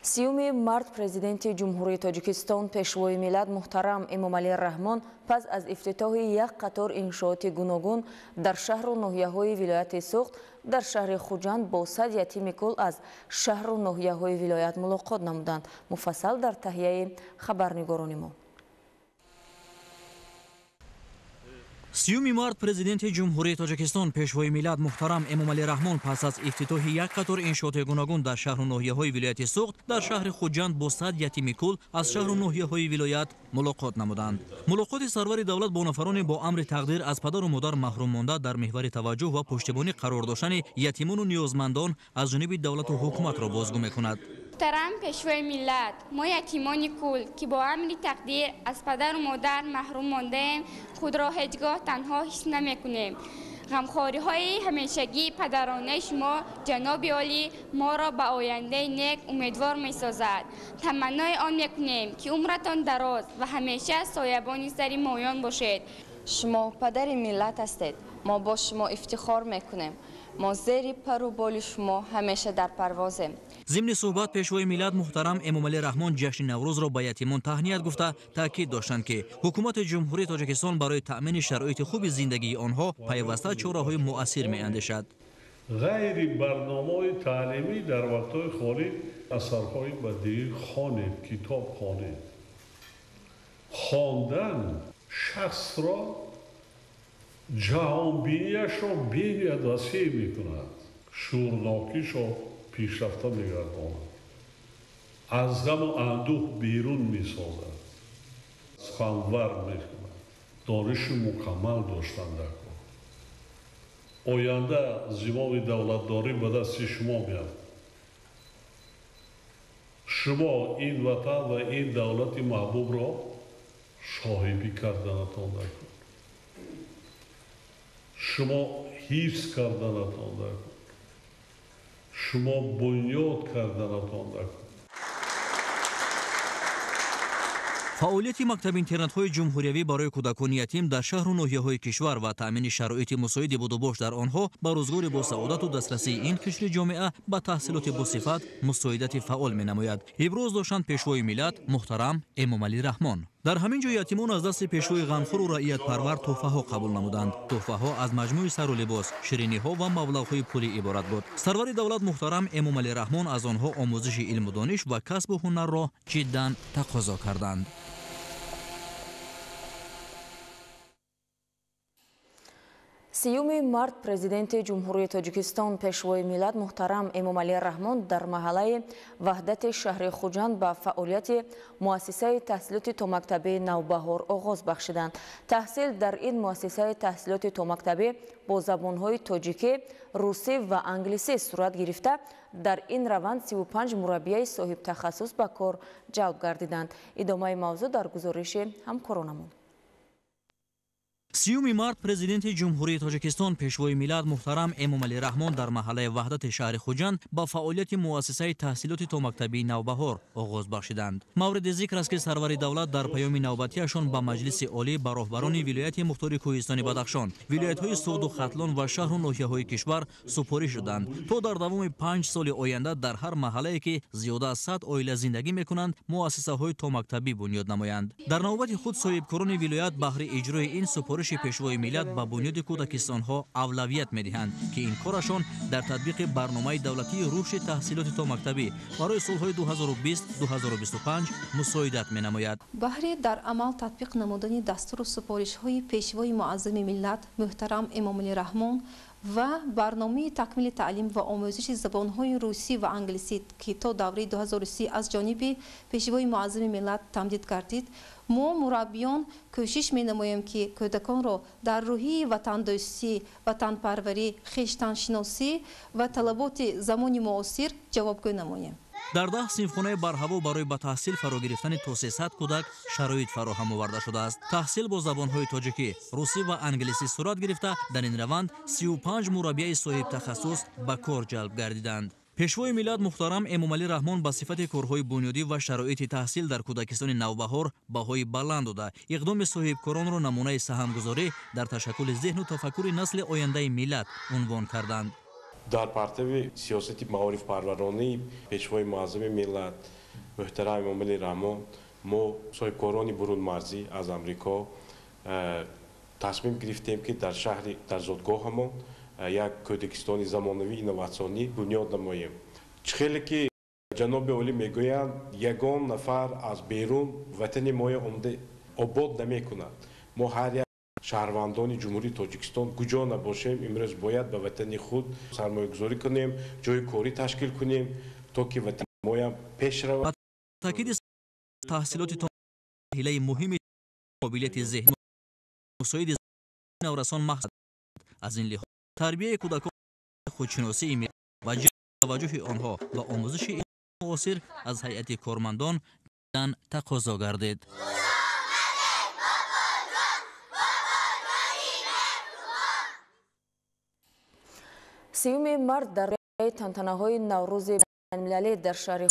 30 март Президенти Ҷумҳурии Тоҷикистон, Пешвои миллат муҳтарам Эмомалӣ Раҳмон пас аз ифтитоҳи як қатор иншооти гуногун дар шаҳру ноҳияҳои вилояти Суғд дар шаҳри Хуҷанд бо 100 ятими кул аз шаҳру ноҳияҳои вилоят мулоқот намуданд. Муфассал дар таҳияи хабарнигорони мо. 30 март Президенти Ҷумҳурии Тоҷикистон, Пешвои миллат муҳтарам Эмомалӣ Раҳмон пас аз ифтитоҳи як қатор иншооти гуногун дар шаҳру ноҳияҳои вилояти Суғд дар шаҳри Хуҷанд бо 100 ятими кул аз шаҳру ноҳияҳои вилоят мулоқот намуданд. Мулоқоти сарвари давлат бо нафароне бо амри тақдир аз падару модар маҳрум монда дар меҳвари таваҷҷӯҳ ва пуштибонӣ қарор доштани ятимону ниёзмандон аз ҷониби давлату ҳукуматро бозгӯ мекунад. Муҳтарам Пешвои миллат, мо ятимони кул, ки бо амри тақдир аз падару модар маҳрум мондаем, худро ҳеҷ гоҳ танҳо ҳис намекунем. Ғамхориҳои ҳамешагии падаронаи шумо, ҷаноби олӣ, моро ба ояндаи нек умедвор месозад. Таманнои он мекунем, ки умратон дароз ва ҳамеша соябони сари моён бошед. Шумо падари миллат ҳастед. Мо бо шумо ифтихор мекунем. Мо зери пару боли шумо ҳамеша дар парвозем. Зимни суҳбат Пешвои миллат муҳтарам Эмомалӣ Раҳмон ҷашни Наврӯзро ба ятимон таҳният гуфта таъкид доштанд, ки ҳукумати Ҷумҳурии Тоҷикистон барои таъмини шароити хуби зиндагии онҳо пайваста чораҳои муассир меандешад. Ғайри барномаҳои таълимӣ дар вақтҳои холӣ асарҳои бадиӣ хонед, китоб хонед. Хондан шахсро ҷаҳонбинияшро бениҳоят васеъ мекунад, шӯрнокишро пешрафта мегардонад, аз ғаму андӯҳ берун месозад, суханвар мекунад, дониши мукаммал доштан дар кор. Оянда зимоми давлатдорӣ ба дасти шумо меяд. Шумо ин ватан ва ин давлати маҳбубро соҳибӣ карданатон дар кор, шумо ҳифз карданатон дар кор, шумо бунёд карданатон дар кор. Фаъолияти мактаб-интернатҳои ҷумҳуриявӣ барои кӯдакони ятим дар шаҳру ноҳияҳои кишвар ва таъмини шароити мусоиди будубош дар онҳо ба рӯзгори босаодату дастрасии ин қишри ҷомеа ба таҳсилоти босифат мусоидати фаъол менамояд. Иброз доштанд Пешвои миллат муҳтарам Эмомалӣ Раҳмон. Дар ҳамин ҷо ятимон аз дасти пешвои ғамхӯру раиятпарвар тӯҳфаҳо қабул намуданд. Тӯҳфаҳо аз маҷмӯи сару либос, шириниҳо ва маблағҳои пулӣ иборат буд. Сарвари давлат муҳтарам Эмомалӣ Раҳмон аз онҳо омӯзиши илму дониш ва касбу ҳунарро ҷиддан тақозо карданд. 30 март Президенти Ҷумҳурии Тоҷикистон, Пешвои миллат муҳтарам Эмомалӣ Раҳмон дар маҳаллаи Ваҳдати шаҳри Хуҷанд ба фаъолияти муассисаи таҳсилоти томактабии Навбаҳор оғоз бахшиданд. Таҳсил дар ин муассисаи таҳсилоти томактабӣ бо забонҳои тоҷикӣ, русӣ ва англисӣ сурат гирифта, дар ин раванд 35 мураббияи соҳибтахассус ба кор ҷалб гардиданд. Идомаи мавзӯъ дар гузориши ҳамкоронамон. 30 март Президенти Ҷумҳурии Тоҷикистон, Пешвои миллат муҳтарам Эмомалӣ Раҳмон дар маҳаллаи Ваҳдати шаҳри Хуҷанд ба фаъолияти муассисаи таҳсилоти томактабии Навбаҳор оғоз бахшиданд. Мавриди зикр аст, ки сарвари давлат дар паёми навбатиашон ба Маҷлиси Олӣ ба роҳбарони вилояти мухтори Кӯҳистони Бадахшон, вилоятҳои Суғду Хатлон ва шаҳру ноҳияҳои кишвар супориш шуданд, то дар давоми 5 соли оянда дар ҳар маҳаллае, ки зиёда аз 100 оила зиндагӣ мекунанд, муассисаҳои томактабӣ бунёд намоянд. Дар навбати худ соҳибкорони вилоят баҳри иҷрои ин супориши Пешвои миллат ба бунёди кӯдакистонҳо авлавият медиҳанд, ки ин корашон дар татбиқи барномаи давлатии рушди таҳсилоти томактабӣ барои солҳои 2020-2025 мусоидат менамояд. Баҳри дар амал татбиқ намудани дастуру супоришҳои Пешвои муаззами миллат муҳтарам Эмомалӣ Раҳмон ва барномаи такмили таълим ва омӯзиши забонҳои русӣ ва англисӣ, ки то давраи 2030 аз ҷониби Пешвои муаззами миллат тамдид гардид, мо мураббиён кӯшиш менамоем, ки кӯдаконро дар рӯҳии ватандӯстӣ, ватанпарварӣ, хештаншиносӣ ва талаботи замони муосир ҷавобгӯ намоем. Дар 10 синфхонаи барҳаво барои ба таҳсил фаро гирифтани то 300 кӯдак шароит фароҳам оварда шудааст. Таҳсил бо забонҳои тоҷикӣ, русӣ ва англисӣ сурат гирифта, дар ин раванд 35 мураббияи соҳибтахассус ба кор ҷалб гардиданд. Пешвои миллат муҳтарам Эмомалӣ Раҳмон ба сифати корҳои бунёдӣ ва шароити таҳсил дар кӯдакистони Навбаҳор баҳои баланд дода, иқдоми соҳибкоронро намунаи саҳмгузорӣ дар ташаккули зеҳну тафаккури насли ояндаи миллат унвон карданд. Дар партави сиёсати маорифпарваронии Пешвои муаззами миллат муҳтарам Эмомалӣ Раҳмон мо соҳибкорони бурунмарзӣ аз Амрико тасмим гирифтем, ки дар шаҳри дар зодгоҳамон як кӯдакистони замонавии инноватсионӣ бунёд намоем. Чӣ хеле ки ҷаноби олӣ мегӯянд, ягон нафар аз берун ватани моя омада обод намекунад. Мо ҳар як шаҳрвандони Ҷумҳурии Тоҷикистон куҷо набошем, имрӯз бояд ба ватани худ сармоягузорӣ кунем, ҷойи корӣ ташкил кунем, то ки ватани моям пеш равад. Таъкиди таҳсилоти ҳилаи муҳими қобилияти зеҳни мусоиди наврасон маҳз аз ин лиҳоз тарбияи кӯдакон, худшиносии ва таваҷҷӯҳи онҳо ба омӯзиши муосир аз ҳайати кормандон тақозо гардид. 30 март дар тантанаҳои Наврӯзи байналмилалӣ дар шаҳри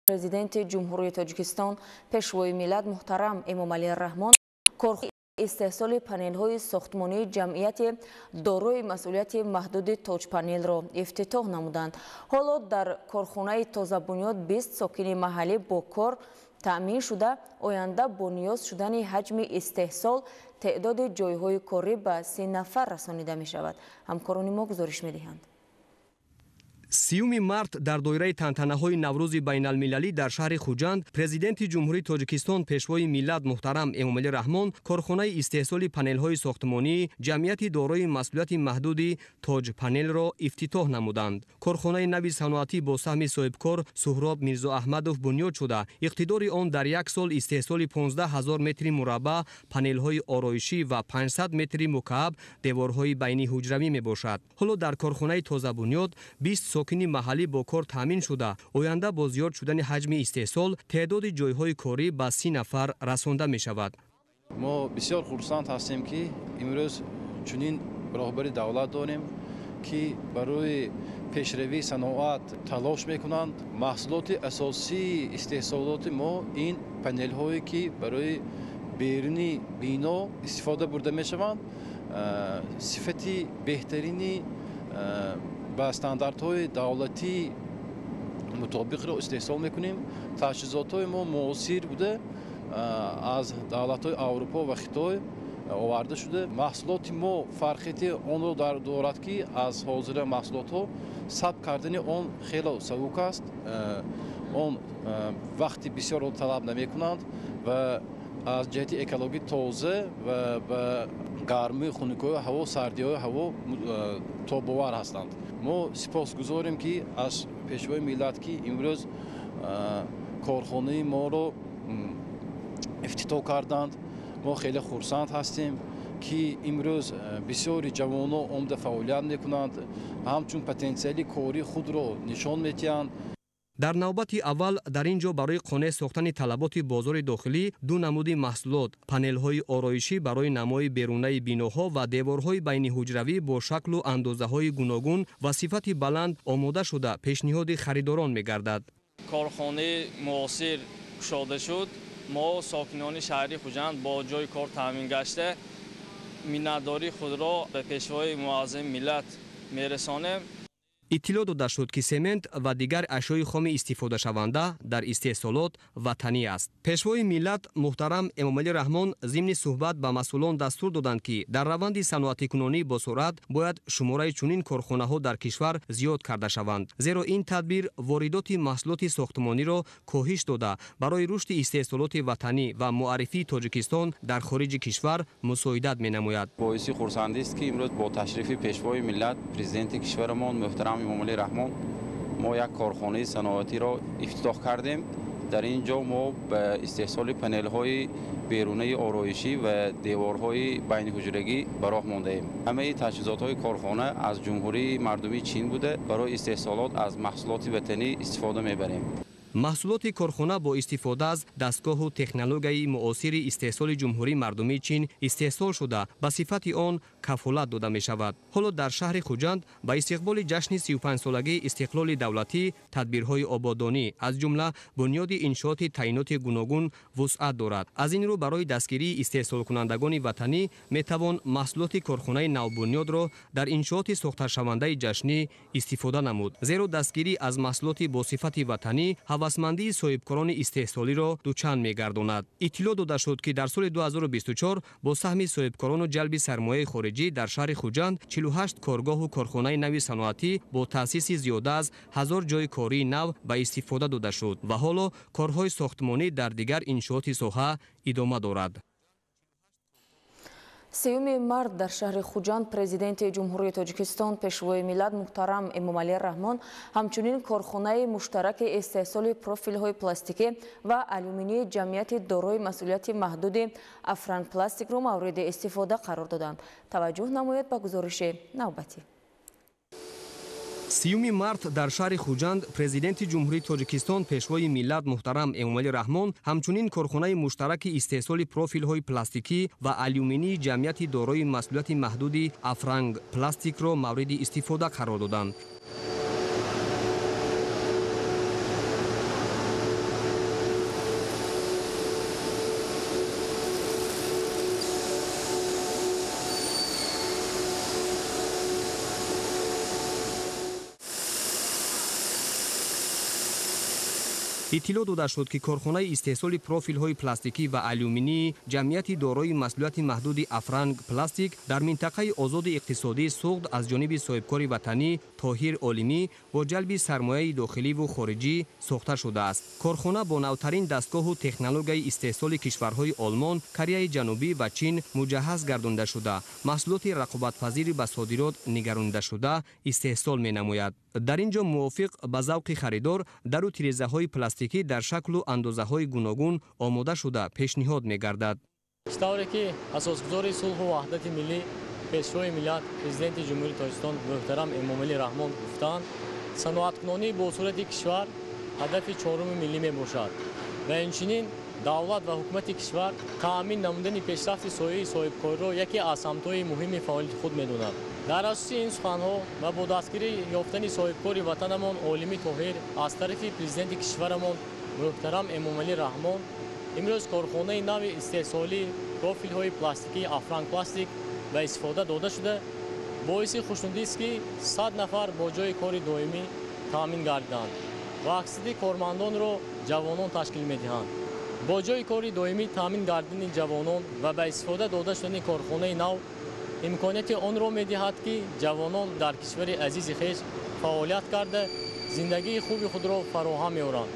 Президенти Ҷумҳурии Тоҷикистон Пешвои миллат муҳтарам Эмомалӣ Раҳмон корхонаи истеҳсоли панелҳои сохтмонии ҷамъияти дорои масъулияти маҳдуди Тоҷпанелро ифтитоҳ намуданд. Ҳоло дар корхонаи тозабунёд 20 сокини маҳаллӣ бо кор таъмин шуда, оянда бо ниёз шудани ҳаҷми истеҳсол теъдоди ҷойҳои корӣ ба 30 нафар расонида мешавад. Ҳамкорони мо гузориш медиҳанд. 30 март дар доираи тантанаҳои Наврӯзи байналмилалӣ дар шаҳри Хуҷанд Президенти Ҷумҳурии Тоҷикистон Пешвои миллат муҳтарам Эмомалӣ Раҳмон корхонаи истеҳсоли панелҳои сохтмонии ҷамъияти дорои масъулияти маҳдуди Тоҷпанелро ифтитоҳ намуданд. Корхонаи нави саноатӣ бо саҳми соҳибкор Суҳроб Мирзоаҳмадов бунёд шуда, иқтидори он дар як сол истеҳсоли 15 ҳазор метри мураббаъ панелҳои ороишӣ ва 500 метри мукааб деворҳои байниҳуҷравӣ мебошад. Ҳоло дар корхонаи тозабунёд 20 сокини маҳаллӣ бо кор таъмин шуда, оянда бо зиёд шудани ҳаҷми истеҳсол теъдоди ҷойҳои корӣ ба 30 нафар расонда мешавад. Мо бисёр хурсанд ҳастем, ки имрӯз чунин роҳбари давлат дорем, ки барои пешравии саноат талош мекунанд. Маҳсулоти асосии истеҳсолоти мо ин панелҳое, ки барои беруни бино истифода бурда мешаванд, сифати беҳтарини ба стандартҳои давлатӣ мутобиқро истеҳсол мекунем. Таҷҳизотҳои мо муосир буда, аз давлатҳои Аврупо ва Хитой оварда шуда. Маҳсулоти мо фарқияти онро дорад, ки аз ҳозира маҳсулотҳо сабт кардани он хело сабук аст. Он вақти бисёрро талаб намекунанд ва аз ҷиҳати экологӣ тоза ва ба гармии хунукиҳои ҳаво, сардиҳои ҳаво тобовар ҳастанд. Мо сипосгузорем, ки аз Пешвои миллат, ки имрӯз корхонаи моро ифтитоҳ карданд. Мо хеле хурсанд ҳастем, ки имрӯз бисёри ҷавонон омада фаъолият мекунанд, ҳамчун потенсиали кории худро нишон медиҳанд. Дар навбати аввал дар ин ҷо барои қонеъ сохтани талаботи бозори дохилӣ ду намуди маҳсулот панелҳои ороишӣ барои намои берунаи биноҳо ва деворҳои байниҳуҷравӣ бо шаклу андозаҳои гуногун ва сифати баланд омода шуда пешниҳоди харидорон мегардад. Корхонаи муосир кушода шуд. Мо сокинони шаҳри Хуҷанд бо ҷойи кор таъмин гашта, миннатдории худро ба Пешвои муаззами миллат мерасонем. Иттилоъ дода шуд, ки семент ва дигар ашёи хоми истифодашаванда дар истеҳсолот ватанӣ аст. Пешвои миллат муҳтарам Эмомалӣ Раҳмон зимни суҳбат ба масъулон дастур доданд, ки дар раванди саноатикунонӣ бо суръат бояд шумораи чунин корхонаҳо дар кишвар зиёд карда шаванд, зеро ин тадбир воридоти маҳсулоти сохтмониро коҳиш дода, барои рушди истеҳсолоти ватанӣ ва муаррифии Тоҷикистон дар хориҷи кишвар мусоидат менамояд. Боиси хурсандист, ки имрӯз бо ташрифи Пешвои миллат, Президенти кишварамон муҳтарам Эмомалӣ Раҳмон мо як корхонаи саноатиро ифтитоҳ кардем. Дар ин ҷо мо ба истеҳсоли панелҳои берунаи ороишӣ ва деворҳои байниҳуҷрагӣ ба роҳ мондаем. Ҳамаи таҷҳизотҳои корхона аз Ҷумҳурии Мардумии Чин буда, барои истеҳсолот аз маҳсулоти ватанӣ истифода мебарем. Маҳсулоти корхона бо истифода аз дастгоҳу технологияи муосири истеҳсоли Ҷумҳурии Мардумии Чин истеҳсол шуда, ба сифати он кафолат дода мешавад. Ҳоло дар шаҳри Хуҷанд ба истиқболи ҷашни 35-солагии истиқлоли давлатӣ тадбирҳои ободонӣ, аз ҷумла бунёди иншооти таъиноти гуногун вусъат дорад. Аз ин рӯ барои дастгирии истеҳсолкунандагони ватанӣ метавон маҳсулоти корхонаи навбунёдро дар иншооти сохташавандаи ҷашнӣ истифода намуд. Зеро дастгирӣ аз маҳсулоти бо сифати ватанӣ ҳавасмандии соҳибкорони истеҳсолиро дучанд мегардонад. Иттилоъ дода шуд, ки дар соли 2024 бо саҳми соҳибкорону ҷалби сармояи хориҷӣ дар шаҳри Хуҷанд 48 коргоҳу корхонаи нави саноатӣ бо таъсиси зиёда аз 1000 ҷойи кории нав ба истифода дода шуд ва ҳоло корҳои сохтмонӣ дар дигар иншооти соҳа идома дорад. 3 март дар шаҳри Хуҷанд Президенти Ҷумҳурии Тоҷикистон Пешвои миллат муҳтарам Эмомалӣ Раҳмон ҳамчунин корхонаи муштараки истеҳсоли профилҳои пластикӣ ва алюминии ҷамъияти дорои масъулияти маҳдуди Афрангпластикро мавриди истифода қарор доданд. Таваҷҷӯҳ намоед ба гузориши навбатӣ. 3 март дар шаҳри Хуҷанд Президенти Ҷумҳурии Тоҷикистон Пешвои миллат муҳтарам Эмомалӣ Раҳмон ҳамчунин корхонаи муштараки истеҳсоли профилҳои пластикӣ ва алюминии ҷамъияти дорои масъулияти маҳдуди Афранг Пластикро мавриди истифода қарор доданд. Иттилоъ дода шуд, ки корхонаи истеҳсоли профилҳои пластикӣ ва алюминии ҷамъияти дорои масъулияти маҳдуди Афранг Пластик дар минтақаи озоди иқтисодии Суғд аз ҷониби соҳибкори ватанӣ Тоҳир Олимӣ бо ҷалби сармояи дохиливу хориҷӣ сохта шудааст. Корхона бо навтарин дастгоҳу технологияи истеҳсоли кишварҳои Олмон, Кореяи Ҷанубӣ ва Чин муҷаҳҳаз гардонида шуда, маҳсулоти рақобатпазири ба содирот нигаронида истеҳсол менамояд. Дар ин ҷо мувофиқ ба завқи харидор дару тирезаҳои пластикӣ дар шаклу андозаҳои гуногун омода шуда пешниҳод мегардад. Чӣ тавре ки асосгузори сулҳу ваҳдати миллӣ, Пешвои миллат, Президенти Ҷумҳурии Тоҷикистон муҳтарам Эмомалӣ Раҳмон гуфтанд, саноаткунонии босуръати кишвар ҳадафи чоруми миллӣ мебошад ва инчунин давлат ва ҳукумати кишвар таъмин намудани пешрафти соҳаи соҳибкориро яке аз самтҳои муҳими фаъолияти худ медонад. Дар асоси ин суханҳо ва бо дастгирӣ ёфтани соҳибкори ватанамон Олими Тоҳир аз тарафи президенти кишварамон муҳтарам Эмомалӣ Раҳмон имрӯз корхонаи нави истеҳсолии профилҳои пластикии Афрангпластик ба истифода дода шуда, боиси хушнудист, ки 100 нафар бо ҷойи кори доимӣ таъмин гардиданд ва аксари кормандонро ҷавонон ташкил медиҳанд. Бо ҷойи кори доимӣ таъмин гардидани ҷавонон ва ба истифода дода шудани корхонаи нав имконияти онро медиҳад, ки ҷавонон дар кишвари азизи хеш фаъолият карда, зиндагии хуби худро фароҳам меоранд.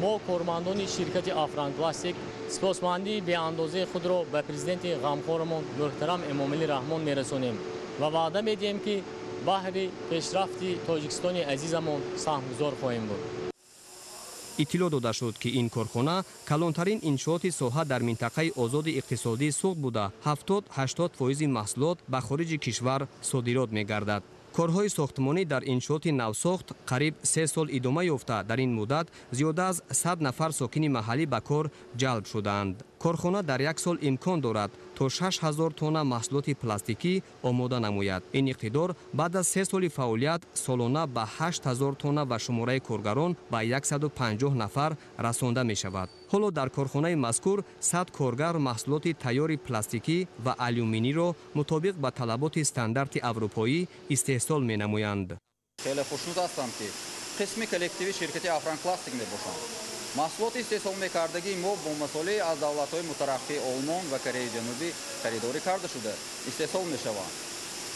Мо кормандони ширкати Афрангпластик сипосмандии беандозаи худро ба президенти ғамхорамон муҳтарам Эмомалӣ Раҳмон мерасонем ва ваъда медиҳем, ки баҳри пешрафти Тоҷикистони азизамон саҳмгузор хоҳем буд. Иттилоъ дода шуд, ки ин корхона калонтарин иншооти соҳа дар минтақаи озоди иқтисодии Суғд буда, 70-80% маҳсулот ба хориҷи кишвар содирот мегардад. Корҳои сохтмонӣ дар иншооти навсохт қариб 3 сол идома ёфта, дар ин муддат зиёда аз 100 нафар сокини маҳаллӣ ба кор ҷалб шудаанд. Корхона дар як сол имкон дорад то 6000 тонна маҳсулоти пластикӣ омода намояд. Ин иқтидор баъд аз 3 соли фаъолият солона ба 8000 тонна ва шумораи коргарон ба 150 нафар расонда мешавад. Ҳоло дар корхонаи мазкур 100 коргар маҳсулоти тайёри пластикӣ ва алюминиро мутобиқ ба талаботи стандарти аврупоӣ истеҳсол менамоянд. Хеле хушнуд ҳастам, ки қисми коллективи ширкати Афрангпластик мебошам. Маҳсулоти истеҳсол мекардагии мо бо масолеҳ аз давлатҳои мутараққии Олмон ва Кореяи Ҷанубӣ харидорӣ карда шуда истеҳсол мешаванд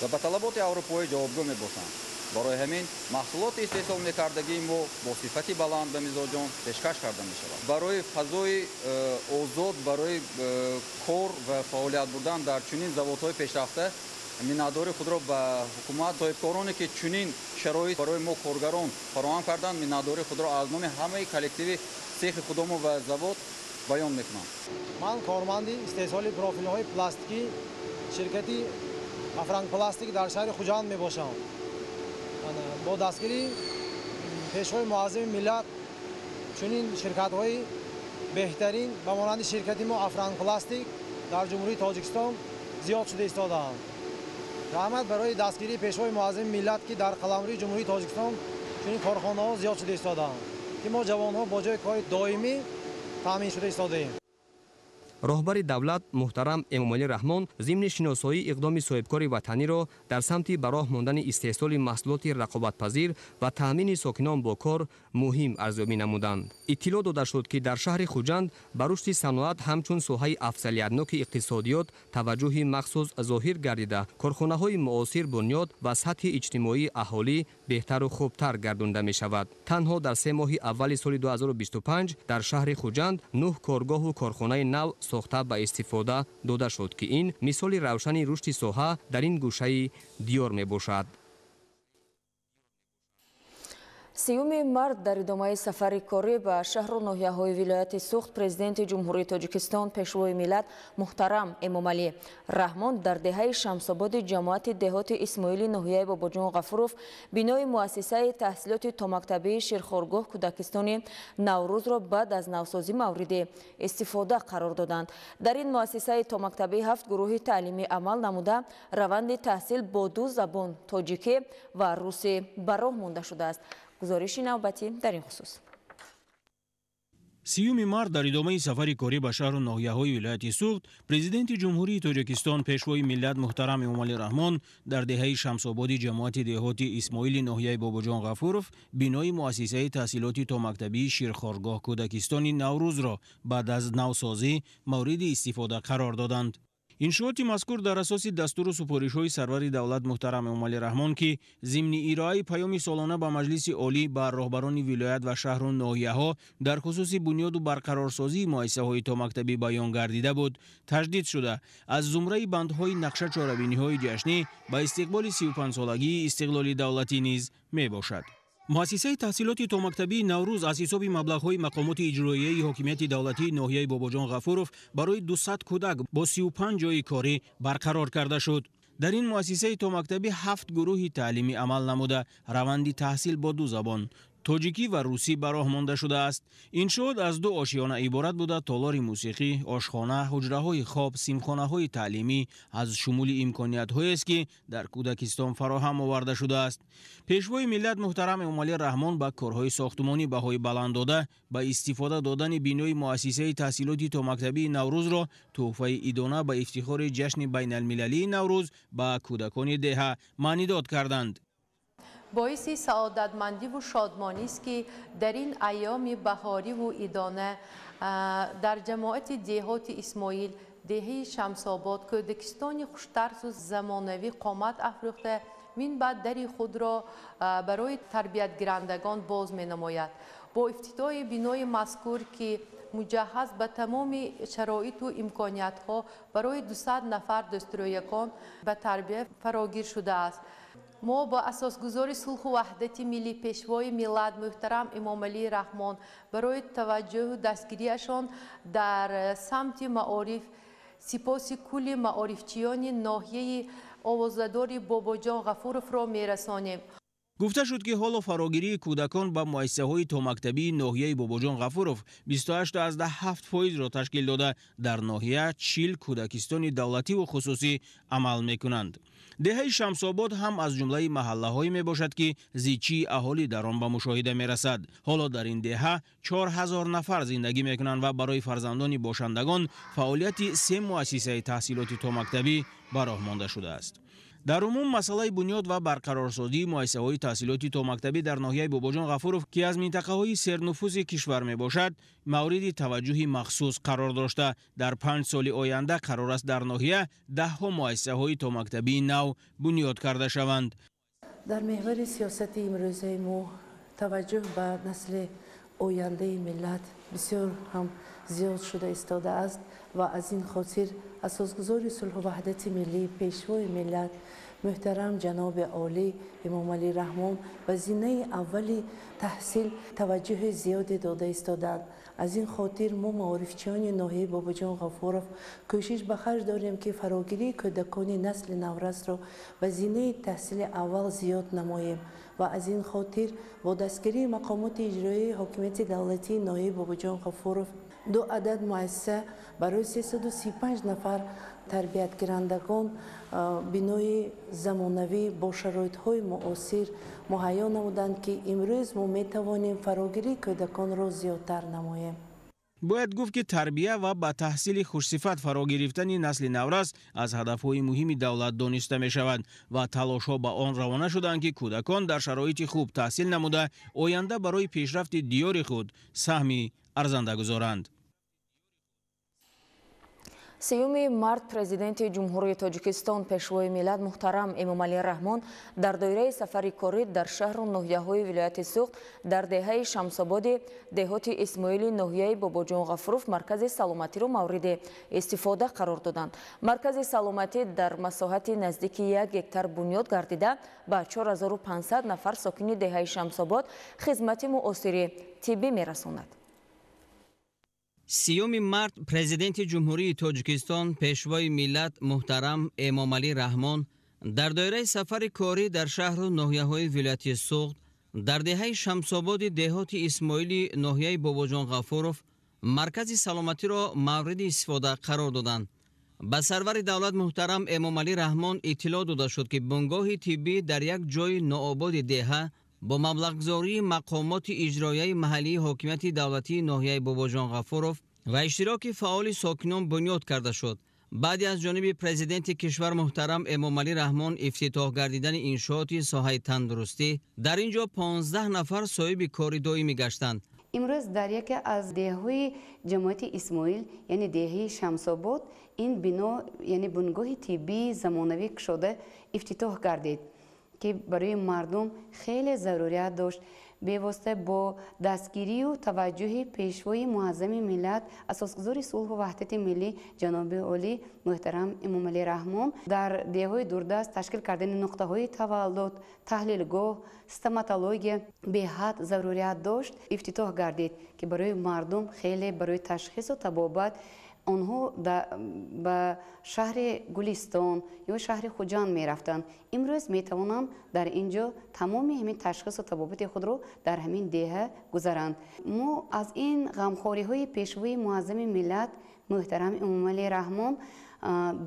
ва ба талаботи аврупоӣ ҷавобгӯ мебошанд. Барои ҳамин маҳсулоти истеҳсол мекардагии мо бо сифати баланд ба мизоҷон пешкаш карда мешавад. Барои фазои озод, барои кор ва фаъолият бурдан дар чунин заводҳои пешрафта миннатдории худро ба ҳукумат, соҳибкороне ки чунин шароит барои мо коргарон фароҳам карданд, миннатдории худро аз номи ҳамаи коллективи цехи худомо ва завод баён мекунам. Ман корманди истеҳсоли профилҳои пластикӣ ширкати Афрангпластик дар шаҳри Хуҷанд мебошам. Бо дастгирии Пешвои муаззами миллат Чунин ширкатҳои беҳтарин ба монанди ширкати мо Афрангпластик дар Ҷумҳурии Тоҷикистон зиёд шуда истодаанд. Раҳмат барои дастгирии Пешвои Муаззами миллат, ки дар қаламрави Ҷумҳурии Тоҷикистон чунин корхонаҳо зиёд шуда истодаанд, ки мо ҷавонҳо бо ҷои кори доимӣ таъмин шуда истодаем. Роҳбари давлат муҳтарам Эмомалӣ Раҳмон зимни шиносоии иқдоми соҳибкори ватаниро дар самти ба роҳ мондани истеҳсоли маҳсулоти рақобатпазир ва таъмини сокинон бо кор муҳим арзёбӣ намуданд. Иттилоъ дода шуд, ки дар шаҳри Хуҷанд ба рушди саноат ҳамчун соҳаи афзалиятноки иқтисодиёт таваҷҷӯҳи махсус зоҳир гардида, корхонаҳои муосир бунёд ва сатҳи иҷтимоии аҳолӣ беҳтару хубтар гардонда мешавад. Танҳо дар 3 моҳи аввали соли 2025 дар шаҳри Хуҷанд 9 коргоҳу корхонаи нав сохта ба истифода дода шуд, ки ин мисоли равшани рушди соҳа дар ин гӯшаи диёр мебошад. 30 март дар идомаи сафари корӣ ба шаҳру ноҳияҳои вилояти Суғд Президенти Ҷумҳурии Тоҷикистон Пешвои миллат муҳтарам Эмомалӣ Раҳмон дар деҳаи Шамсободи ҷамоати деҳоти Исмоили ноҳияи Бобоҷон Ғафуров бинои муассисаи таҳсилоти томактабии Ширхоргоҳ кӯдакистони Наврӯзро баъд аз навсозӣ мавриди истифода қарор доданд. Дар ин муассисаи томактабӣ 7 гурӯҳи таълимӣ амал намуда, раванди таҳсил бо 2 забон тоҷикӣ ва русӣ ба роҳ монда шудааст. Гузориши навбатӣ дар ин хусус. 30 март дар идомаи сафари корӣ ба шаҳру ноҳияҳои вилояти Суғд Президенти Ҷумҳурии Тоҷикистон Пешвои миллат муҳтарам Эмомалӣ Раҳмон дар деҳаи Шамсободи ҷамоати деҳоти Исмоили ноҳияи Бобоҷон Ғафуров бинои муассисаи таҳсилоти томактабии Ширхоргоҳ кӯдакистони Наврӯзро баъд аз навсозӣ мавриди истифода қарор доданд. Иншооти мазкур дар асоси дастуру супоришҳои сарвари давлат муҳтарам Эмомалӣ Раҳмон, ки зимни ироаи паёми солона ба Маҷлиси Олӣ ба роҳбарони вилоят ва шаҳру ноҳияҳо дар хусуси бунёду барқарорсозии муассисаҳои томактабӣ баён гардида буд, таҷдид шуда аз зумраи бандҳои нақша чорабиниҳои ҷашнӣ ба истиқболи 35-солагии истиқлоли давлатӣ низ мебошад. Муассисаи таҳсилоти томактабии Наврӯз аз ҳисоби маблағҳои мақомоти иҷроияи ҳокимияти давлатии ноҳияи Бобоҷон Ғафуров барои 200 кӯдак бо 35 ҷойи корӣ барқарор карда шуд. Дар ин муассисаи томактабӣ 7 гурӯҳи таълимӣ амал намуда, раванди таҳсил бо 2 забон тоҷикӣ ва русӣ ба роҳ монда шудааст. Иншоот аз 2 ошиёна иборат буда, толори мусиқӣ, ошхона, ҳуҷраҳои хоб, симхонаҳои таълимӣ аз шумули имкониятҳоест, ки дар кӯдакистон фароҳам оварда шудааст. Пешвои миллат муҳтарам Эмомалӣ Раҳмон ба корҳои сохтумонӣ баҳои баланд дода, ба истифода додани бинои муассисаи таҳсилоти томактабии Наврӯзро тӯҳфаи идона ба ифтихори ҷашни байналмилалии Наврӯз ба кӯдакони деҳа маънидод карданд. Боиси саодатмандиву шодмонист, ки дар ин айёми баҳориву идона дар ҷамоати деҳоти Исмоил деҳаи Шамсобод кӯдакистони хуштарсу замонавӣ қомат афрӯхта, минбаъд дари худро барои тарбиятгирандагон боз менамояд. Бо ифтитоҳи бинои мазкур, ки муҷаҳҳаз ба тамоми шароиту имкониятҳо барои 200 нафар дӯстрӯякон ба тарбия фарогир шудааст. Мо бо асосгузори сулҳу ваҳдати миллӣ Пешвои миллат муҳтарам Эмомалӣ Раҳмон барои таваҷҷӯҳу дастгириашон дар самти маориф сипоси кулли маорифчиёни ноҳияи овозадори Бобоҷон Ғафуровро мерасонем. Гуфта шуд, ки ҳоло фарогирии кӯдакон ба муассисаҳои томактабии ноҳияи Бобоҷон Ғафуров 28,7%-ро ташкил дода, дар ноҳия 40 кӯдакистони давлативу хусусӣ амал мекунанд. Деҳаи Шамсобод ҳам аз ҷумлаи маҳаллаҳое мебошад, ки зичии аҳолӣ дар он ба мушоҳида мерасад. Ҳоло дар ин деҳа 4000 нафар зиндагӣ мекунанд ва барои фарзандони бошандагон фаъолияти 3 муассисаи таҳсилоти томактабӣ ба роҳ монда шудааст. Дар умум масъалаи бунёд ва барқарорсозии муассисаҳои таҳсилоти томактабӣ дар ноҳияи Бобоҷон Ғафуров, ки аз минтақаҳои сернуфузи кишвар мебошад, мавриди таваҷҷӯҳи махсус қарор дошта, дар 5 соли оянда қарор аст дар ноҳия даҳҳо муассисаҳои томактабии нав бунёд карда шаванд. Дар меҳвари сиёсати имрӯзаи мо таваҷҷӯҳ ба насли ояндаи миллат бисёр ҳам зиёд шуда истодааст ва аз ин хотир асосгузори сулҳу ваҳдати миллӣ Пешвои миллат муҳтарам ҷаноби олӣ Эмомалӣ Раҳмон ба зинаи аввали таҳсил таваҷҷӯҳи зиёде дода истодаанд. Аз ин хотир мо маорифчиёни ноҳияи Бобоҷон Ғафуров кӯшиш ба харҷ дорем, ки фарогирии кӯдакони насли наврасро ба зинаи таҳсили аввал зиёд намоем. Ва аз ин хотир бо дастгирии мақомоти иҷроии ҳокимияти давлатии ноҳияи Бобоҷон Ғафуров 2 адад муассиса барои 335 нафар тарбиятгирандагон бинои замонавӣ бо шароитҳои муосир муҳайё намуданд, ки имрӯз мо метавонем фарогирии кӯдаконро зиёдтар намоем. Бояд гуфт, ки тарбия ва ба таҳсили хушсифат фаро гирифтани насли наврас аз ҳадафҳои муҳими давлат дониста мешавад ва талошҳо ба он равона шуданд, ки кӯдакон дар шароити хуб таҳсил намуда оянда барои пешрафти диёри худ саҳми арзанда гузоранд. 3 март Президенти Ҷумҳурии Тоҷикистон Пешвои миллат муҳтарам Эмомалӣ Раҳмон дар доираи сафари корӣ дар шаҳру ноҳияҳои вилояти Суғд дар деҳаи Шамсободи деҳоти Исмоили ноҳияи Бобоҷон Ғафуров маркази саломатиро мавриди истифода қарор доданд. Маркази саломатӣ дар масоҳати наздики 1 гектар бунёд гардида ба 4500 нафар сокини деҳаи Шамсобод хизмати муосири тиббӣ мерасонад. 3 март Президенти Ҷумҳурии Тоҷикистон Пешвои миллат муҳтарам Эмомалӣ Раҳмон дар доираи сафари корӣ дар шаҳру ноҳияҳои вилояти Суғд дар деҳаи Шамсободи деҳоти Исмоили ноҳияи Бобоҷон Ғафуров маркази саломатиро мавриди истифода қарор доданд. Ба сарвари давлат муҳтарам Эмомалӣ Раҳмон иттилоъ дода шуд, ки бунгоҳи тиббӣ дар як ҷойи ноободи деҳа бо маблағгузории мақомоти иҷроияи маҳаллии ҳокимияти давлатии ноҳияи Бобоҷон Ғафуров ва иштироки фаъоли сокинон бунёд карда шуд. Баъди аз ҷониби президенти кишвар муҳтарам Эмомалӣ Раҳмон ифтитоҳ гардидани иншооти соҳаи тандурустӣ дар ин ҷо 15 нафар соҳиби кори доимӣ гаштанд. Имрӯз дар яке аз деҳаҳои ҷамоати Исмоил, яъне деҳаи Шамсобод, ин бино, яъне бунгоҳи тиббии замонавӣ кушода ифтитоҳ гардид, ки барои мардум хеле зарурият дошт. Бевосита бо дастгирию таваҷҷӯҳи пешвои муаззами миллат, асосгузори сулҳу ваҳдати миллӣ ҷаноби олӣ муҳтарам Эмомалӣ Раҳмон дар деҳаҳои дурдаст ташкил кардани нуқтаҳои таваллуд, таҳлилгоҳ, стоматология беҳад зарурият дошт, ифтитоҳ гардид, ки барои мардум хеле барои ташхису табобат онҳо ба шаҳри Гулистон ё шаҳри Хуҷанд мерафтанд. Имрӯз метавонанд дар ин ҷо тамоми ҳамин ташхису табобати худро дар ҳамин деҳа гузаранд. Мо аз ин ғамхориҳои пешвои муаззами миллат муҳтарам Эмомалӣ Раҳмон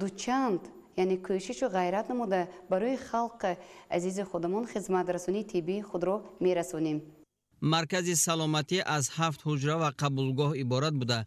дучанд, яъне кӯшишу ғайрат намуда барои халқи азизи худамон хизматрасонии тиббии худро мерасонем. Маркази саломатӣ аз 7 ҳуҷра ва қабулгоҳ иборат буда,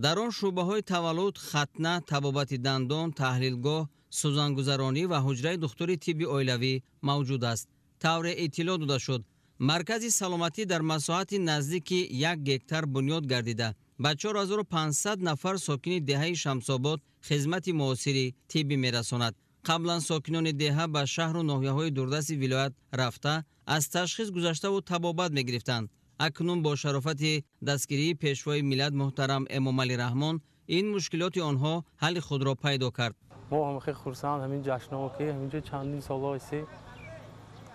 дар он шӯъбаҳои таваллуд, хатна, табобати дандон, таҳлилгоҳ, сӯзангузаронӣ ва ҳуҷраи духтури тибби оилавӣ мавҷуд аст. Тавре иттилоъ дода шуд, маркази саломатӣ дар масоҳати наздики 1 гектар бунёд гардида ба 4500 нафар сокини деҳаи Шамсобод хизмати муосири тиббӣ мерасонад. Қаблан сокинони деҳа ба шаҳру ноҳияҳои дурдасти вилоят рафта аз ташхис гузаштаву табобат мегирифтанд. Акнун бо шарофати дастгирии пешвои миллат муҳтарам Эмомалӣ Раҳмон ин мушкилоти онҳо ҳалли худро пайдо кард. Мо ҳам хеле хурсанд ҳамин ҷашнҳо, ки ҳаминҷо чандин солҳо иси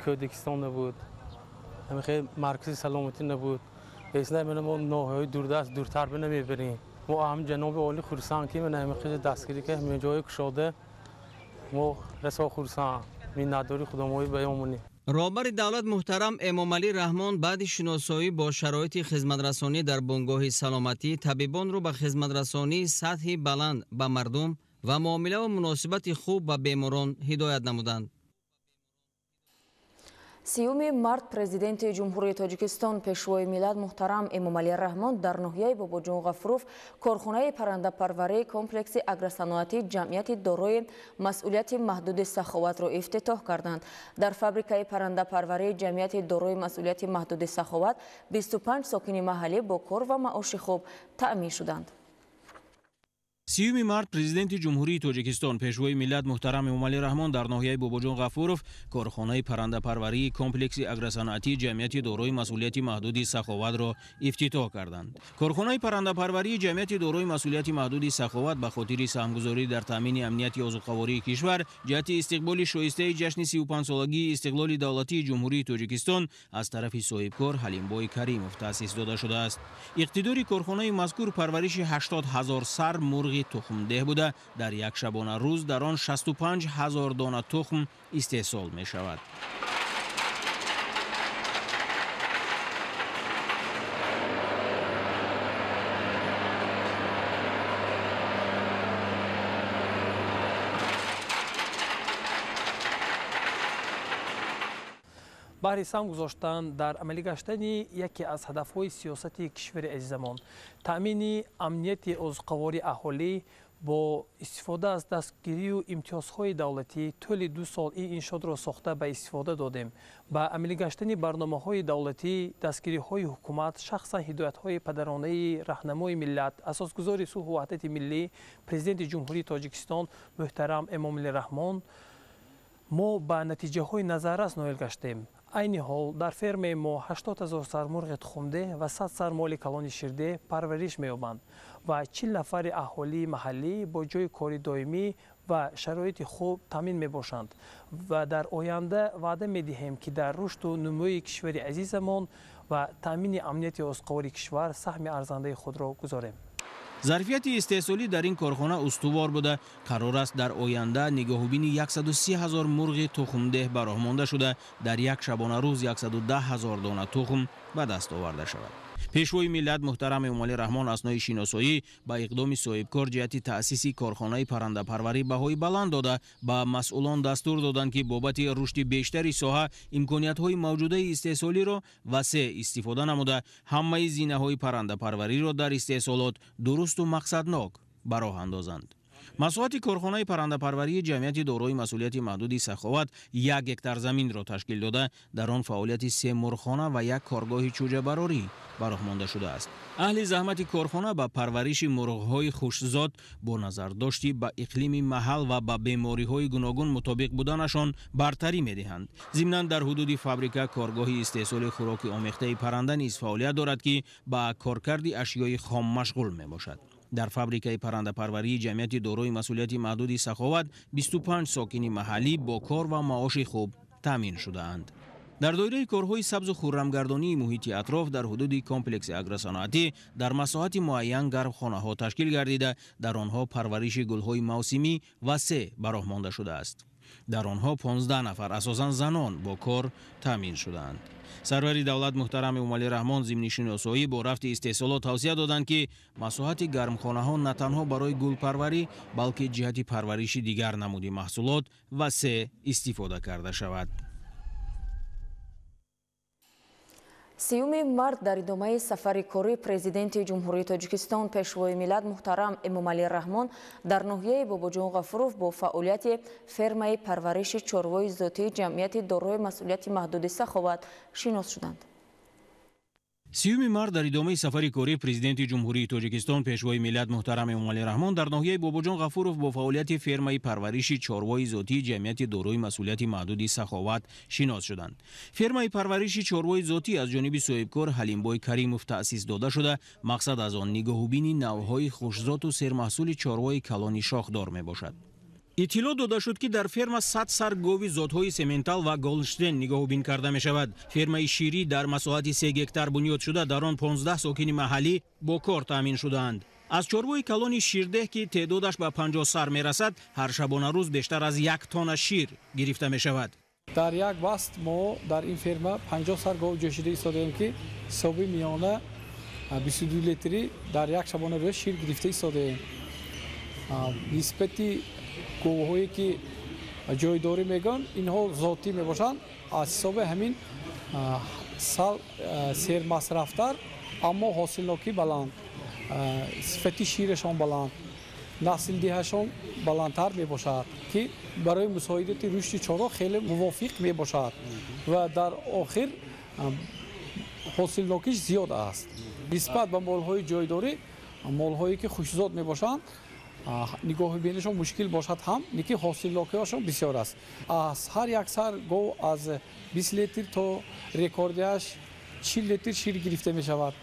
Кӯдакистон набуд, ҳамин хеле маркази саломатӣ набуд. Эсна мена мо ноҳияҳои дурдаст дуртар бина мебарем. Мо ҳам ҷаноби олӣ хурсанд, ки мена ҳамин хеле дастгирӣ ки ҳамин ҷое кушода, мо расо хурсанд, миннатдори худомоӣ баён монем. Роҳбари давлат муҳтарам Эмомалӣ Раҳмон баъди шиносоӣ бо шароити хизматрасонӣ дар бунгоҳи саломатӣ табибонро ба хизматрасонии сатҳи баланд ба мардум ва муомилаву муносибати хуб ба беморон ҳидоят намуданд. 3 март Президенти Ҷумҳурии Тоҷикистон Пешвои миллат муҳтарам Эмомалӣ Раҳмон дар ноҳияи Бобоҷон Ғафуров корхонаи паррандапарварии комплекси агросаноатии ҷамъияти дорои масъулияти маҳдуди Саховатро ифтитоҳ карданд. Дар фабрикаи паррандапарварии ҷамъияти дорои масъулияти маҳдуди Саховат 25 сокини маҳаллӣ бо кор ва маоши хуб таъмин шуданд. 3 март Президенти Ҷумҳурии Тоҷикистон Пешвои миллат муҳтарам Эмомалӣ Раҳмон дар ноҳияи Бобоҷон Ғафуров корхонаи паррандапарварии комплекси агросаноатии ҷамъияти дорои масъулияти маҳдуди Саховатро ифтитоҳ карданд. Корхонаи паррандапарварии ҷамъияти дорои масъулияти маҳдуди Саховат ба хотири саҳмгузорӣ дар таъмини амнияти озуқавории кишвар ҷиҳати истиқболи шоистаи ҷашни 35-солагии истиқлоли давлатии Ҷумҳурии Тоҷикистон аз тарафи соҳибкор Ҳалимбой Каримов таъсис дода шудааст. Иқтидори корхонаи мазкур парвариши 80 000 сар мурғи тухмдеҳ буда, дар як шабона рӯз дар он 65 000 дона тухм истеҳсол мешавад. Баҳри сам гузоштан дар амалӣ гаштани яке аз ҳадафҳои сиёсати кишвари азизамон, таъмини амнияти озуқавории аҳолӣ бо истифода аз дастгирию имтиёзҳои давлатӣ тӯли 2 сол ин иншоотро сохта ба истифода додем. Ба амалӣ гаштани барномаҳои давлатӣ, дастгириҳои ҳукумат, шахсан ҳидоятҳои падаронаи раҳнамои миллат, асосгузори сулҳу ваҳдати миллӣ, Президенти Ҷумҳурии Тоҷикистон муҳтарам Эмомалӣ Раҳмон, мо ба натиҷаҳои назаррас ноил гаштем. Айни ҳол дар фермаи мо 80 000 сар мурғи тухмдеҳ ва 100 сар моли калони ширдеҳ парвариш меёбанд ва 40 нафари аҳолии маҳаллӣ бо ҷойи кори доимӣ ва шароити хуб таъмин мебошанд ва дар оянда ваъда медиҳем, ки дар рушду нумӯи кишвари азизамон ва таъмини амнияти озуқавории кишвар саҳми арзандаи худро гузорем. Зарфияти истеҳсолӣ дар ин корхона устувор буда, қарор аст дар оянда нигоҳубини 130 000 мурғи тухмдеҳ ба роҳ монда шуда, дар як шабонарӯз 110 000 дона тухм ба даст оварда шавад. Пешвои миллат муҳтарам Эмомалӣ Раҳмон аснои шиносоӣ ба иқдоми соҳибкор ҷиҳати таъсиси корхонаи паррандапарварӣ баҳои баланд дода, ба масъулон дастур доданд, ки бобати рушди бештари соҳа имкониятҳои мавҷудаи истеҳсолиро васеъ истифода намуда, ҳамаи зинаҳои паррандапарвариро дар истеҳсолот дурусту мақсаднок ба роҳ андозанд. Масоҳати корхонаи паррандапарварии ҷамъияти дорои масъулияти маҳдуди Саховат 1 гектар заминро ташкил дода, дар он фаъолияти 3 мурғхона ва 1 коргоҳи чӯҷабарорӣ ба роҳ монда шудааст. Аҳли заҳмати корхона ба парвариши мурғҳои хушзод бо назардошти ба иқлими маҳал ва ба бемориҳои гуногун мутобиқ буданашон бартарӣ медиҳанд. Зимнан дар ҳудуди фабрика коргоҳи истеҳсоли хӯроки омехтаи парранда низ фаъолият дорад, ки ба коркарди ашёи хом машғул мебошад. Дар фабрикаи паррандапарварии ҷамъияти дорои масъулияти маҳдуди Саховат 25 сокини маҳаллӣ бо кор ва маоши хуб таъмин шудаанд. Дар доираи корҳои сабзу хуррамгардонии муҳити атроф дар ҳудуди комплекси агросаноатӣ дар масоҳати муайян гармхонаҳо ташкил гардида, дар онҳо парвариши гулҳои мавсимӣ васеъ ба роҳ монда шудааст. Дар онҳо 15 нафар, асосан занон, бо кор таъмин шудаанд. Сарвари давлат муҳтарам Эмомалӣ Раҳмон зимни шиносоӣ бо рафти истеҳсолот тавсия доданд, ки масоҳати гармхонаҳо на танҳо барои гулпарварӣ, балки ҷиҳати парвариши дигар намуди маҳсулот васеъ истифода карда шавад. 30 март дар идомаи сафари кории Президенти Ҷумҳурии Тоҷикистон Пешвои миллат муҳтарам Эмомалӣ Раҳмон дар ноҳияи Бобоҷон Ғафуров бо фаъолияти фермаи парвариши чорвои зотии ҷамъияти дорои масъулияти маҳдуди Саховат шинос шуданд. 30 март дар идомаи сафари кории Президенти Ҷумҳурии Тоҷикистон Пешвои миллат муҳтарам Эмомалӣ Раҳмон дар ноҳияи Бобоҷон Ғафуров бо фаъолияти фермаи парвариши чорвои зотии ҷамъияти дорои масъулияти маҳдуди Саховат шинос шуданд. Фермаи парвариши чорвои зотӣ аз ҷониби соҳибкор Ҳалимбой Каримов таъсис дода шуда, мақсад аз он нигоҳубини навъҳои хушзоту сермаҳсули чорвои калони шохдор мебошад. Иттилоъ дода шуд, ки дар ферма 100 сар гови зотҳои сементал ва голштен нигоҳубин карда мешавад. Фермаи ширӣ дар масоҳати 3 гектар бунёд шуда, дар он 15 сокини маҳаллӣ бо кор таъмин шудаанд. Аз чорвои калони ширдеҳ, ки теъдодаш ба 50 сар мерасад, ҳар шабонарӯз бештар аз 1 тонна шир гирифта мешавад. Дар як васт мо дар ин ферма 50 сар гов ҷӯшида истодаем, ки ҳисоби миёна 22 литрӣ дар як шабонарӯз шир гирифта истодаем. Нисбати говҳое ки ҷойдорӣ мегӯянд, инҳо зотӣ мебошанд, аз ҳисоби ҳамин сал сермасрафтар, аммо ҳосилнокӣ баланд, сифати ширашон баланд, наслдиҳашон баландтар мебошад, ки барои мусоидати рушди чорво хеле мувофиқ мебошад ва дар охир ҳосилнокиш зиёд аст. Нисбат ба молҳои ҷойдорӣ, молҳое ки хушзод мебошанд, нигоҳубинашон мушкил бошад ҳам, лекин ҳосилнокиҳошон бисёр аст. Аз ҳар як сар гов аз 20 литр то рекордиаш 40 литр шир гирифта мешавад.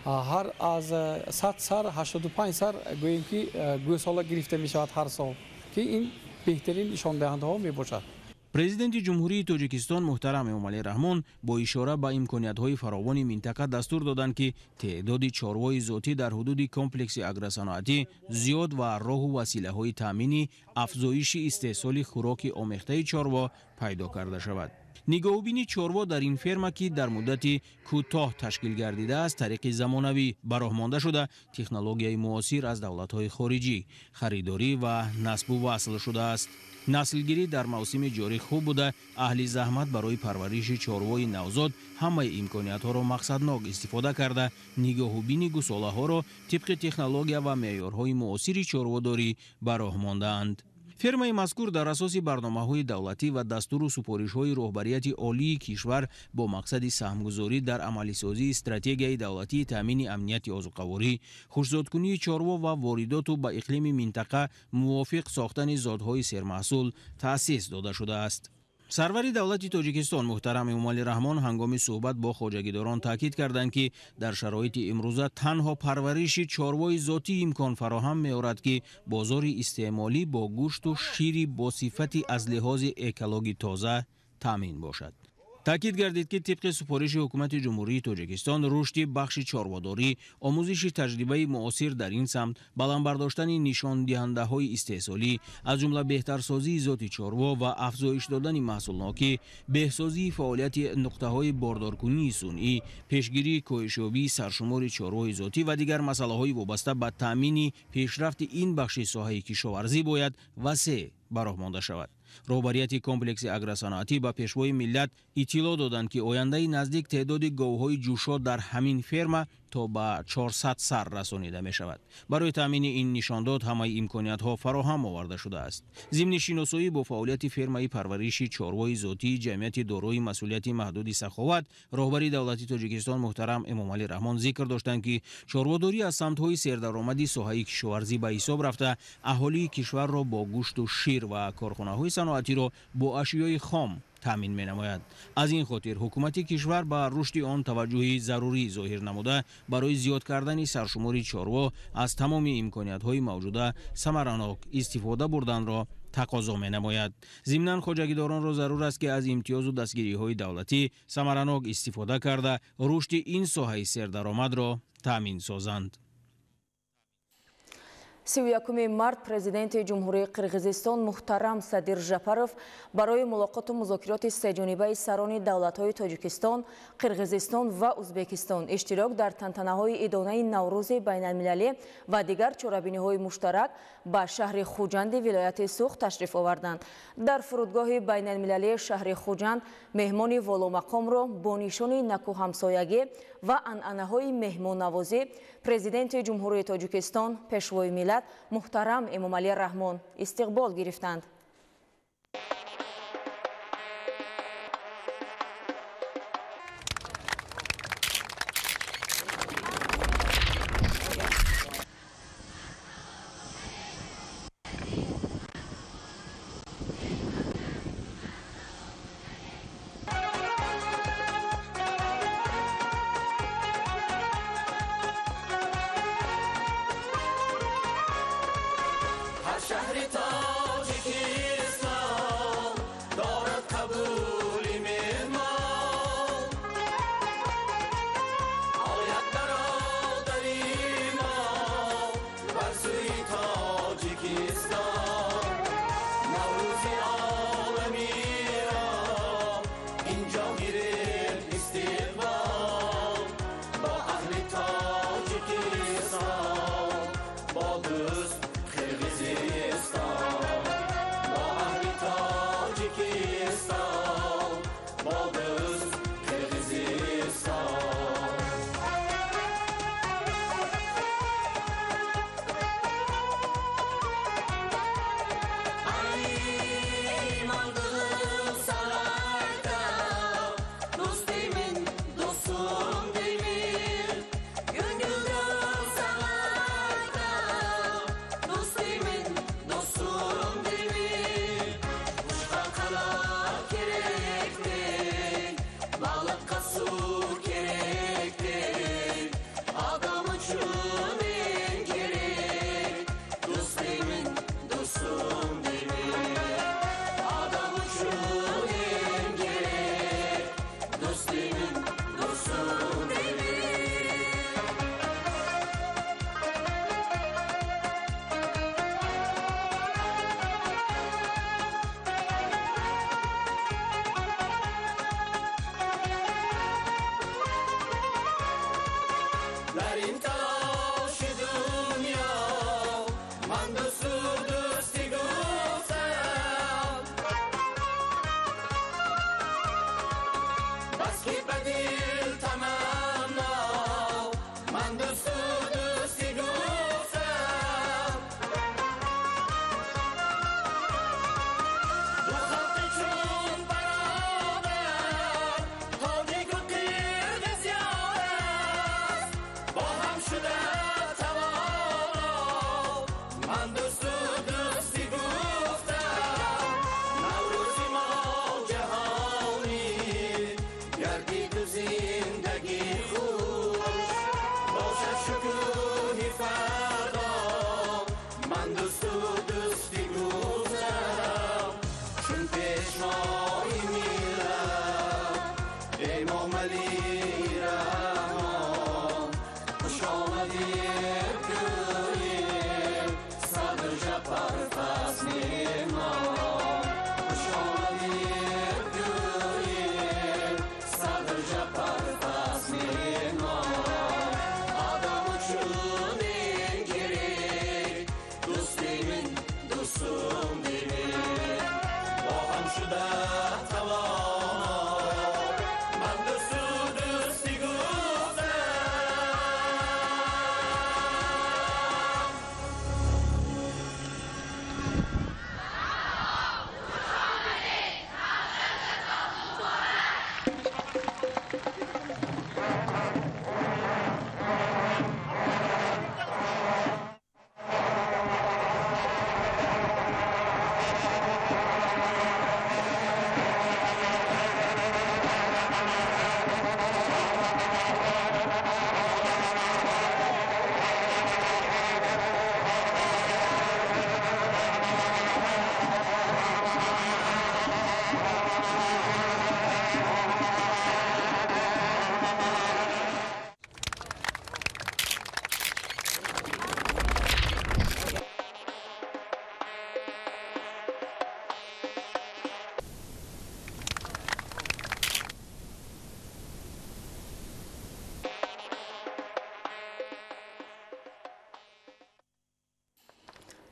Ҳар аз 100 сар 85 сар гӯем ки гӯсола гирифта мешавад ҳар сол, ки ин беҳтарин нишондиҳандаҳо мебошад. Президенти Ҷумҳурии Тоҷикистон муҳтарам Эмомалӣ Раҳмон бо ишора ба имкониятҳои фаровони минтақа дастур доданд, ки теъдоди чорвои зотӣ дар ҳудуди комплекси агросаноатӣ зиёд ва роҳу василаҳои таъмини афзоиши истеҳсоли хӯроки омехтаи чорво пайдо карда шавад. Нигоҳубини чорво дар ин ферма, ки дар муддати кӯтоҳ ташкил гардидааст, тариқи замонавӣ ба роҳ монда шуда, технологияи муосир аз давлатҳои хориҷӣ харидорӣ ва насбу васл шудааст. Наслгирӣ дар мавсими ҷорӣ хуб буда, аҳли заҳмат барои парвариши чорвои навзод ҳамаи имкониятҳоро мақсаднок истифода карда, нигоҳубини гусолаҳоро тибқи технология ва меъёрҳои муосири чорводорӣ ба роҳ мондаанд. Фермаи мазкур дар асоси барномаҳои давлатӣ ва дастуру супоришҳои роҳбарияти олии кишвар бо мақсади саҳмгузорӣ дар амалисозии стратегияи давлатии таъмини амнияти озуқаворӣ, хушзодкунии чорво ва воридоту ба иқлими минтақа мувофиқ сохтани зодҳои сермаҳсул таъсис дода шудааст. Сарвари давлати Тоҷикистон муҳтарам Эмомалӣ Раҳмон ҳангоми суҳбат бо хоҷагидорон таъкид карданд, ки дар шароити имрӯза танҳо парвариши чорвои зотӣ имкон фароҳам меорад, ки бозори истеъмолӣ бо гӯшту шири бо сифати аз лиҳози экологӣ тоза таъмин бошад. Таъкид гардид, ки тибқи супориши ҳукумати Ҷумҳурии Тоҷикистон рушди бахши чорводорӣ, омӯзиши таҷрибаи муосир дар ин самт, баланд бардоштани нишондиҳандаҳои истеҳсолӣ, аз ҷумла беҳтарсозии зоти чорво ва афзоиш додани маҳсулнокӣ, беҳсозии фаъолияти нуқтаҳои бордоркунии сунъӣ, пешгирии коҳишёбии саршумори чорвои зотӣ ва дигар масъалаҳои вобаста ба таъмини пешрафти ин бахши соҳаи кишоварзӣ бояд васеъ ба роҳ монда шавад. Роҳбарияти комплекси агросаноатӣ ба пешвои миллат иттилоъ доданд, ки ояндаи наздик теъдоди говҳои ҷӯшо дар ҳамин ферма то ба 400 сар расонида мешавад. Барои таъмини ин нишондод ҳамаи имкониятҳо фароҳам оварда шудааст. Зимни шиносоӣ бо фаъолияти фермаи парвариши чорвои зотии ҷамъияти дорои масъулияти маҳдуди Саховат, роҳбари давлати Тоҷикистон муҳтарам Эмомалӣ Раҳмон зикр доштанд, ки чорводорӣ аз самтҳои сердаромади соҳаи кишоварзӣ ба ҳисоб рафта, аҳолии кишварро бо гӯшту шир ва корхонаҳои саноатиро бо ашёи хом таъмин менамояд. Аз ин хотир ҳукумати кишвар ба рушди он таваҷҷӯҳи зарурӣ зоҳир намуда, барои зиёд кардани саршумори чорво аз тамоми имкониятҳои мавҷуда самаранок истифода бурданро тақозо менамояд. Зимнан хоҷагидоронро зарур аст, ки аз имтиёзу дастгириҳои давлатӣ самаранок истифода карда, рушди ин соҳаи сердаромадро таъмин созанд. 31 март президенти Ҷумҳурии Қирғизистон муҳтарам Садир Жапаров барои мулоқоту музокироти сеҷонибаи сарони давлатҳои Тоҷикистон, Қирғизистон ва Узбекистон иштирок дар тантанаҳои идонаи Наврӯзи байналмилалӣ ва дигар чорабиниҳои муштарак ба шаҳри Хуҷанди вилояти Суғд ташриф оварданд. Дар фурудгоҳи байналмилалии шаҳри Хуҷанд меҳмони воломақомро бо нишони накӯҳамсоягӣ ва анъанаҳои меҳмоннавозӣ президенти Ҷумҳурии Тоҷикистон, пешвои миллат муҳтарам Эмомалӣ Раҳмон истиқбол гирифтанд. شهر تاجیکی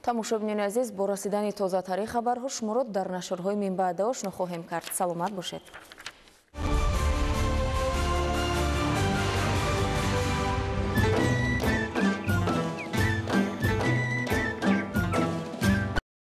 Тамошобинони азиз, бо расидани тозатарин хабарҳо шуморо дар нашрҳои минбаъда ошно хоҳем кард. Саломат бошед.